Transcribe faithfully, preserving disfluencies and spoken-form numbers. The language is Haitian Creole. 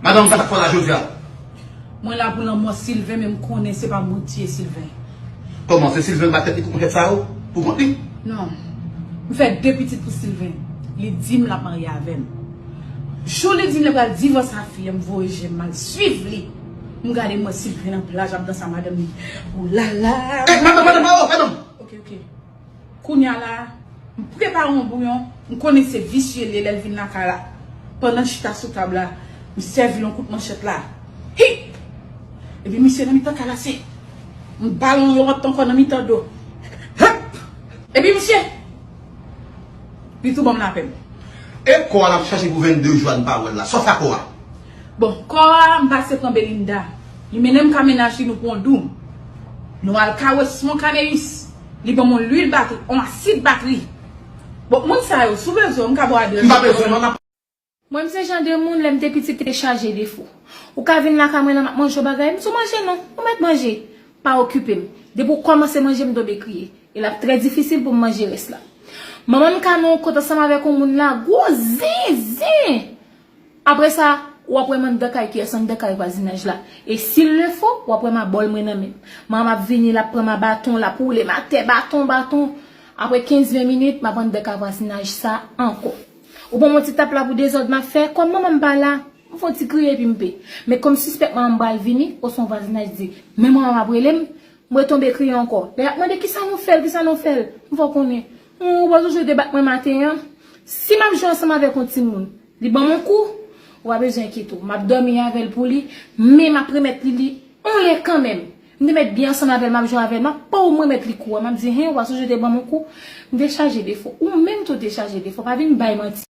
Madanm, sa k fè w la jodi a? Mwen la pou lanmò Sylvain, men m konnen se pa mwen ki tiye Sylvain. Kòman, se Sylvain bat tèt li pou konn tèt sa yo? Pou kont li? Non. M fè de pitit pou Sylvain. Li di m l ap marye avè m. Jou li di m li pral divòse a fi an, m voye je m, m al swiv li. M gade m wè Sylvain nan plaj ap danse a madanm li. Ou la la. Eh, madanm, madanm, oh, madanm! Ok, ok. Kounye a la, m prepare yon bouyon, m konnen se visye li ye lè l vin lakay la. Pandan l chita sou tab la, m sèvi l yon kout manchèt la. Hi! Epi misye nan mitan kalase. M ba l yon lòt ankò nan mitan do. Hèp! Epi misye, li tou ban m lapèn. E kò a l ap chache pou vennde jou a n pa wè l la. Sa w fè a kò a? Bon, kò a, m pase pran Belinda. Li mennen m ka mennaj li, nou pran doum. Nou al ka Wesmond Caneus. Li ban m yon lwil batri, yon asid batri. Bon, moun sa yo, si w bezwen, m ka ba w adrès. M pa bezwen non, n ap Mwen, m se jan de moun, lè m te pitit, te chaje defo. Ou ka vin lakay mwen la, m ap manje yon bagay, m di w manje non, ou mèt manje. Pa okipe m. Depi w kòmanse manje, m tonbe kriye. E l ap trè difisil pou m manje rès la. Manman m ka nan yon kot ansanm avèk yon moun la, gwo zenzen! Apre sa, w ap wè m anndan kay kiyès, anndan kay vwazinaj la. E si l le fo, w ap wè m a bòl mwen nan men m. Manman m ap vini, l ap pran m a baton, l ap woule m atè, baton, baton. Apre kenz ven minit, m ap anndan kay vwazinaj sa ankò. Ou ban m yon ti tap la pou dezòd m ap fè, kòm manman m pa la, m fè yon ti kriye epi m pe. Men kòm sispèk manman m pral vini, oswa yon vwazinaj di, men manman m ap rele m, m retonbe kriye ankò. Lè y ap mande kisa nou fè l, kisa nou fè l, m fè w konnen. Ou pa sonje w te bat mwen maten an? Si m ap jwe ansanm avèk yon timoun, li ban m yon kou, ou pa bezwen enkyete w. M ap dòmi avè l pou li, men m ap remèt li li yon lè kanmenm. M te mèt byen ansanm avè l, m ap jwe avè l, m ap pow m remèt li kou a. M ap di, hen, ou pa sonje w te ban m yon kou? M te chaje defo. Ou menm tou te chaje defo. Pa vin bay manti.